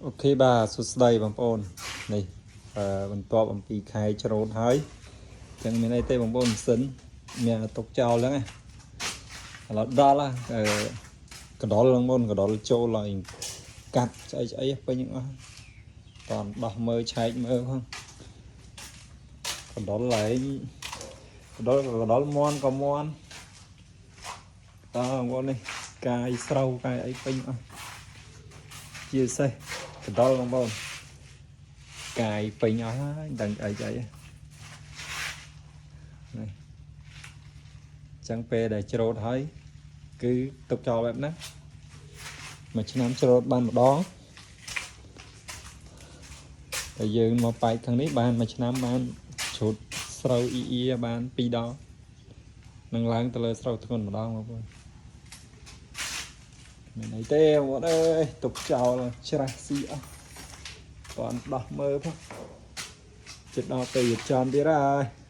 OK បាទសួស្តីបងប្អូននេះបន្ទាប់អំពីខែច្រូតហើយអញ្ចឹងមានអីទេបងប្អូនម៉ាស៊ីនមានទុកចោលហ្នឹងណាឥឡូវដល់ហើយកណ្ដុរបងប្អូនកណ្ដុរចូលហើយកាត់ស្អីស្អីពេញទាំងអស់តនដោះមើលឆែកមើលផងកណ្ដុរឡើងកណ្ដុរក៏កណ្ដុរមន់ក៏មន់តើបងប្អូននេះកាយស្រូវកាយអីពេញអស់ជាពិសេសកណ្ដុរបងប្អូនកាយពេញអស់ហើយមិនដឹងអីស្អីនេះអញ្ចឹងពេលដែលច្រូតហើយគឺទុកចោលបែបហ្នឹងមួយឆ្នាំច្រូតបានម្ដងតែយើងមកបែកខាងនេះបានមួយឆ្នាំបានច្រូតស្រូវអ៊ីអ៊ីបានពីរដងនឹងឡើងទៅលើស្រូវធ្ងន់ម្ដងបងប្អូនមានអីទេបងប្អូនអើយទុកចោលច្រាស់ស៊ីអស់ គាត់ដោះមើលផងចិត្តដល់ពេលរៀបចំទៀតហើយ។